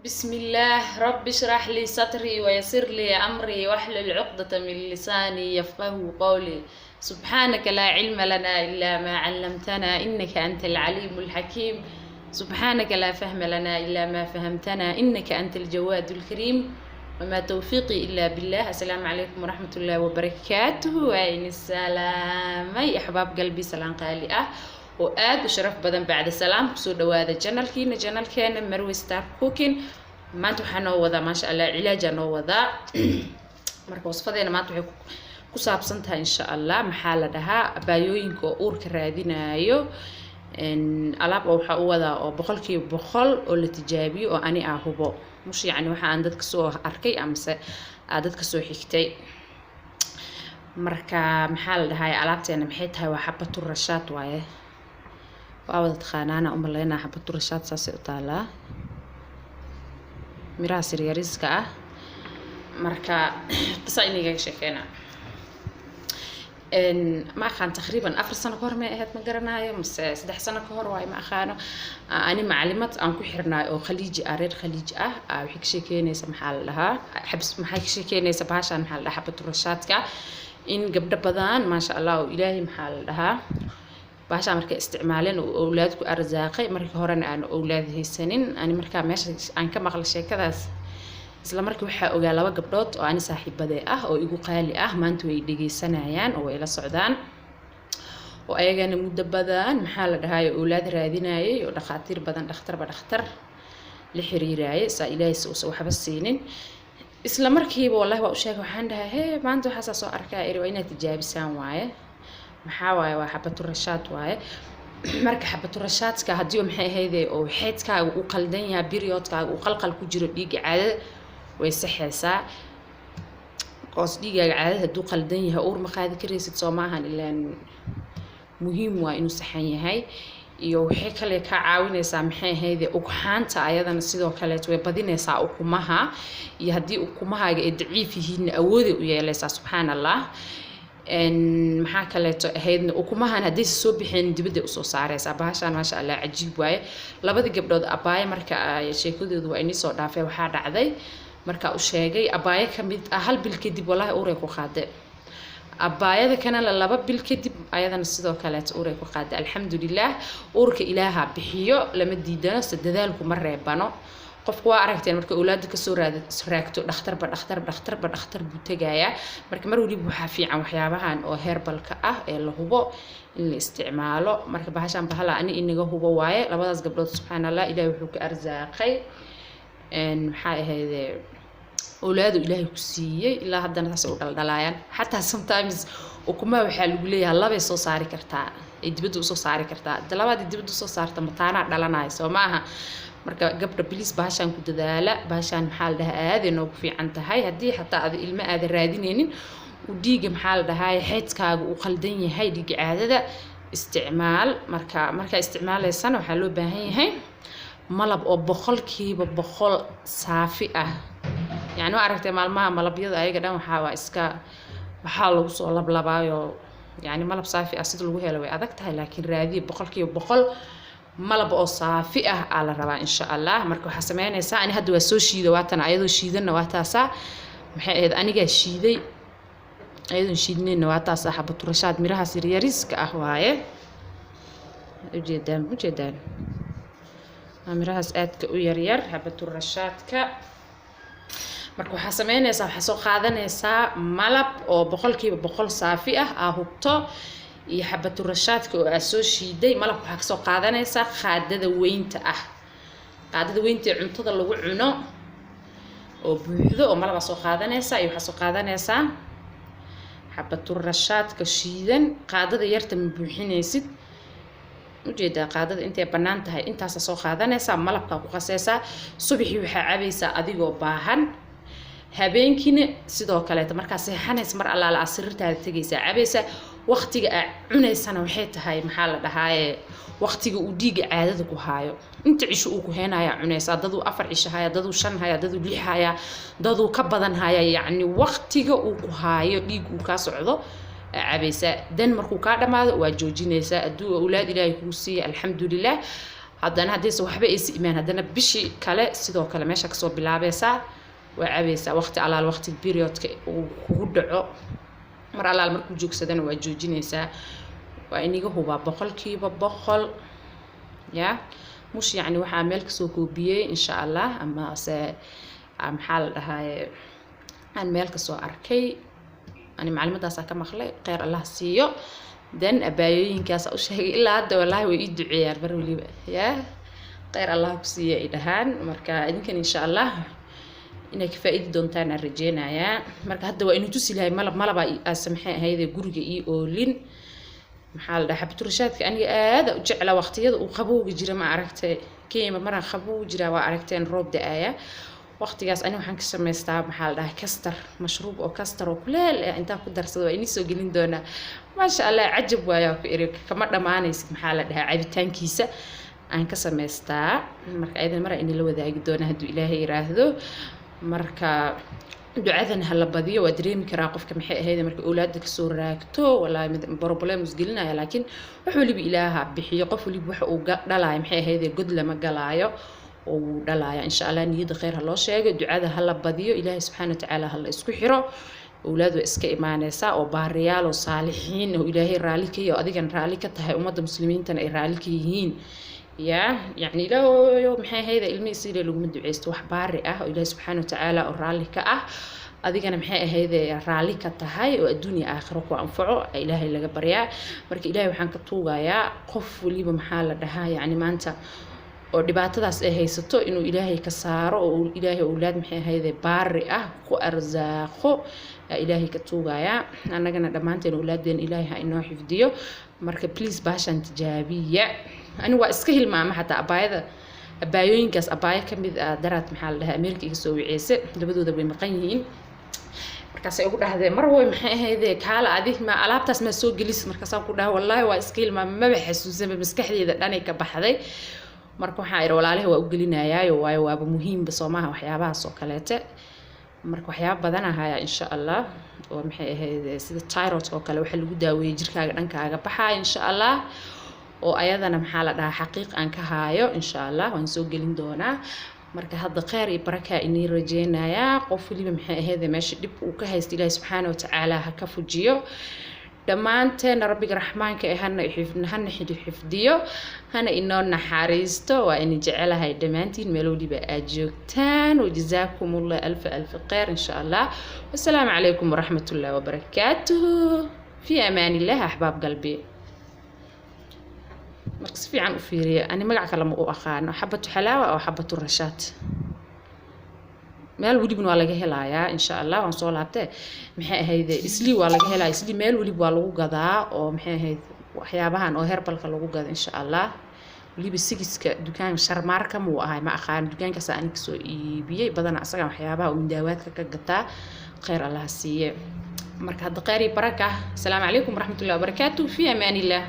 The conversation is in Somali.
بسم الله، رب اشرح لي صدري ويسر لي أمري واحلل عقدة من لساني يفقه قولي. سبحانك لا علم لنا إلا ما علمتنا إنك أنت العليم الحكيم. سبحانك لا فهم لنا إلا ما فهمتنا إنك أنت الجواد الكريم. وما توفيقي إلا بالله. السلام عليكم ورحمة الله وبركاته. وإن السلام أي أحباب قلبي، سلام قالي oo aad u sharaf badan. Bacda salaam, kusoo dhawaada channelkiina, channelkeena Marwe Star Cooking. Maanta waxaa noo wadaa, maasha Allah, cilaajaa noo wadaa. Marka wasfadeena maanta waxay ku saabsan tahay, insha Allah, maxaa la dhahaa, abaayooyinka oo uurka raadinayo. Alaab oo waxaa u wadaa oo 100% oo la tijaabiyo oo ani aa hubo, mush yacni waxa aan dadka soo arkay amase aa dadka soo xigtay. Marka maxaa la dhahaa, alaabteena maxay tahay? Waa xabatu rashaad waaye, waa wada taqaanaana umaleynaa. Xabatu rashaad saasay u taalaa, miraha siryariska ah. Marka qisa inigaga sheekeynaa. Ma aqaan, taqriiban 4 sano ka hor may ahayd, ma garanaayo, mase 3 sano ka hor waaye, ma aqaano. Ani macalimad aan ku xirnaay oo Khaliiji ah, reer Khaliiji ah, waxay ka sheekeynaysa, maxaa la dhahaa, xabs, maxay ka sheekeynaysa bahashan, maxaa la dhahaa, xabatu rashaadka, in gabdho badan, maasha Allah, oo Ilaahay, maxaa la dhahaa, bahashaa markay isticmaaleen oo owlaad ku arsaaqay, markii horena aan owlaad haysanin. Ani markaa meesha aan ka maqlay sheekadaas, isla markii waxaa ogaa laba gabdhood oo ani saaxiibadee ah oo igu qaali ah, maanta way dhegeysanayaan oo way la socdaan, oo ayagana muddo badan, maxaa la dhahaay, owlaad raadinayay oo dhakhaatiir badan, dhakhtarba dhakhtar la xiriiraayay, saa Ilaahay si uusan waxba siinin. Isla markiiba wallahi waa u sheegay, waxaan dhahay, "Hee, maanta waxaasaa soo arkaa," iri, "waa inaad tijaabisaan waaye." Maxaa waaye? Waa xabatu rashaad waaye. Marka xabatu rashaadka haddii, maxay ahayde, oo xeedkaaga uu qaldan yahay, periodkaaga uu qalqal ku jiro, dhiigga caadada way saxaysaa. Qoos dhiigaaga caadada hadduu qaldan yahay, uur ma qaadi karaysid, soo maahan? Ilaan muhiim waa inuu saxan yahay. Iyo waxay kale kaa caawinaysaa, maxay ahayde, ugxaanta ayadana sidoo kaleeto way badinaysaa ukumaha. Iyo haddii ukumahaaga ay daciif yihiinna, awooday u yeelaysaa, subxaan Allah. Maxaa kaleeto ahaydna, ukumahan haddaysa soo bixeen, dibadday usoo saaraysaa bahashaan. Maasha Allah, cajiib waaye. Labadii gabdhood abaaye, marka sheekadoodu waa inii soo dhaafay. Waxaa dhacday, markaa u sheegay, abaaye ka mid ah hal bil kadib wallahi uray ku qaade. Abaayada kanala 2 bil kadib ayadana sidoo kaleeto uray ku qaaday. Alxamdulilah, uurka Ilaaha bixiyo, lama diidano, se dadaalku ma reebano. Qofku waa aragteen, marka awlaada kasoo raagto, dhakhtarba dhakhtar, dhakhtarba dhakhtar buu tegayaa. Marka mar waliba waxaa fiican waxyaabahan oo herbalka ah ee la hubo in la isticmaalo. Marka bahashan bahala ani inaga hubo waaye. Labadaas gabdhood, subxaan Allah, Ilahay wuxuu ka arsaaqay, maxaa ahayde, awlaadu Ilaahay ku siiyey. Ilaa haddana saas u dhaldhalaayaan. Xataa sometimes ukumaha waxaa lagu leeyahay labay soo saari kartaa, ay dibadda usoo saari kartaa. De labaadii dibadda usoo saarta, mataanaa dhalanaya, soo maaha? Marka gabdha, please, bahashaan ku dadaala. Bahashaan, maxaa la dhahaa, aaday noogu fiican tahay. Haddii xataa aada ilmo aada raadinaynin, uu dhiiga, maxaa la dhahaa, xeedkaaga uu qaldan yahay, dhiiga caadada isticmaal. Marka markaa isticmaalaysana, waxaa loo baahan yahay malab oo 100% saafi ah. Yacni waa aragtay, maalmaha malabyada ayaga dhan waxaa waa iska, waxaa lagu soo lablabaayo. Yacni malab saafi ah sida lagu helo way adag tahay, laakiin raadiya 100% malab oo saafi ah aa la rabaa, insha Allah. Marka waxaa sameynaysaa, ani hadda waa soo shiida, waatana ayadoo shiidanna waa taasaa. Maxay ahayd, anigaa shiiday, ayadoon shiidnayna waa taasaa. Xabaturashaad mirahaas yaryariska ah waaye, ujeedaan, ujeedaan, waa mirahaas aadka u yaryar, xabaturashaadka. Marka waxaa sameynaysaa, waxaa soo qaadanaysaa malab oo 100% saafi ah, aa hubto, iyo xabaturashaadka oo aad soo shiiday. Malabka waxaa kasoo qaadanaysaa qaadada weynta ah, qaadada weynta ee cuntada lagu cuno oo buuxdo oo malabaa soo qaadanaysaa. Iyo waxaa soo qaadanaysaa xabaturashaadka shiidan. Qaadada yarta ma buuxinaysid, ujeedaa, qaadada intay bannaan tahay intaasaa soo qaadanaysaa, malabkaa ku qasaysaa. Subaxii waxaa cabaysaa adigoo baahan, habeenkiina sidoo kaleeto markaa seexanaysa, mar allaala aad sariirtaada tegaysaa, cabaysaa. Waqtiga aad cunaysana waxay tahay, maxaa la dhahaaye, waqtiga uu dhiigga caadada ku haayo, inta cisho uu ku heenayaa cunaysaa. Daduu 4 cisho haya, daduu 5 haya, daduu 6 haya, daduu ka badan haya. Yacni waqtiga uu ku haayo dhiig uu kaa socdo cabaysaa. Dan markuu kaa dhamaado, waa joojinaysaa. Hadduu awlaad Ilaahay kuu siiya, alxamdulilah. Haddana haddayse waxba aysa imaan, haddana bishii kale sidoo kale meesha kasoo bilaabaysaa, waa cabaysaa waqti alaal waqti periodka uu kugu dhaco. Mar alaal markuu joogsadana waa joojinaysaa. Waa iniga hubaa 100%. Ya mush, yacni waxaa meel kasoo koobiyey insha Allah, ama se maxaa la dhahaaye, aan meel kasoo arkay, ani maclimadaasaa ka maqlay, kheyr Allah siiyo. Then abaayooyinkaas u sheegay, ilaa hadda wallaahi way ii duceeyaan mar waliba, ya kheyr Allah ku siiya ay dhahaan. Marka idinkan insha Allah inay ka faa'iidi doontaan aan rajeynayaa. Marka hadda waa inuu tusi lahay malab, malaba aase maxay ahayde guriga ii oolin. Maxaa la dhahaa, xabaturashaadka aniga aada u jecla waqtiyada uu qabowga jira. Ma aragtay, Kenya maraan qabow jira, waa aragteen roob da-aya, waqtigaas ani waxaan ka samaystaa, maxaa la dhahaa, kastar, mashruub oo kastar oo kuleel eh intaan ku darsado. Waa inii soo gelin doonaa. Maasha Allah, cajab waayaa ku iri, kama dhammaanaysid. Maxaa la dhahaa, cabitaankiisa aan ka samaystaa. Marka ayadana mar inila wadaagi doona hadduu Ilaahay yiraahdo. Marka ducadan ha la badiyo. Waa dareemi karaa qofka maxay ahayd marka awlaada kasoo raagto, walaahi mid problem isgelinaya, laakiin wax waliba Ilaaha bixiyo. Qof waliba waxa uu dhalaayo, maxay ahayd, god lama galaayo oo wuu dhalaaya insha Allah. Niyadda khayr ha loo sheego, ducada ha la badiyo, Ilaahay subxaana watacaala ha la isku xiro. Awlaad way iska imaanaysaa oo baariyaal oo saalixiin oo Ilaahay raalli ka yahay oo adigana raalli ka tahay, ummadda muslimiintana ay raalli ka yihiin. Ya yacni Ilaahoyo, maxay ahayd, ilmihiisa ilaa laguma duceysto. Wax baari ah oo Ilaahay subxaana watacaala oo raalli ka ah, adigana maxay ahayd raalli ka tahay, oo adduun iyo aakhiro ku anfaco, Ilaahay laga baryaa. Marka Ilaahay waxaan ka tuugayaa qof waliba, maxaa la dhahaa, yacni maanta oo dhibaatadaas ay haysato inuu Ilaahay ka saaro oo Ilaahay owlaad maxay ahayde baari ah ku arsaaqo aa Ilaahay ka tuugayaa. Annagana dhammaanteen owlaadeen Ilaahay ha inoo xifdiyo. Marka please baashaan tijaabiya. Ani waa iska hilmaama xataa. Abaayada, abaayooyinkaas abaayo ka mid ah daraad, maxaa la dhahaa, Ameerika iga soo wiceyse, labadooda way maqan yihiin. Markaasay ugu dhahdeen mar way, maxay ahayde, kaala adi ma alaabtaas maa soo gelis? Markaasaan ku dhaha, wallaahi waa iska hilmaama, maba xasuusanba, maskaxdeeda dhanay ka baxday. Marka waxaa idhi walaalahi waa u gelinayaayo, waayo waaba muhiimba soomaha waxyaabahaas oo kaleete. Marka waxyaaba badan ahaya insha Allah, oo maxay ahayd, sida thyroid oo kale waxa lagu daaweeyey jirkaaga dhankaaga baxaya insha Allah, oo ayadana maxaa la dhahaa, xaqiiq aan ka haayo insha Allah waan soo gelin doonaa. Marka hadda kheyr iyo baraka inii rajeynayaa. Qof waliba maxay ahayd meesha dhib uu ka haysta, Ilaahi subxaana watacaala ha ka fujiyo. Dhammaanteena Rabbiga raxmaanka ee hana xifdiyo, hana inoo naxariisto. Waa ini jecelahay dhammaantiin meel waliba aad joogtaan. Wajazaakum Allah alfa alfi kheyr insha Allah. Wasalaamu calaykum waraxmatullahi wabarakaatuhu. Fi amaan illah, axbaab qalbi. Marka si fiican u fiiriya, ani magac kale ma u aqaano, xabatu xalaawa oo xabatu rashaad, meel welibna waa laga helayaa insha Allah. Waan soo laabtee, maxay ahayd, Islii waa laga helaya, Islii meel welib waa lagu gadaa, oo maxay ahayd, waxyaabahan oo herbalka lagu gado insha Allah. Weliba sigiska dukaan Sharmaarka muu ahay, ma aqaan, dukaankaas aan kasoo iibiyey badana, asagan waxyaabaha uu mindaawaadka ka gataa, kheyr Allah siiye. Marka hadda kheyr iyo baraka. Asalaamu calaykum waraxmatullahi wabarakaatu. Fi amaan illah.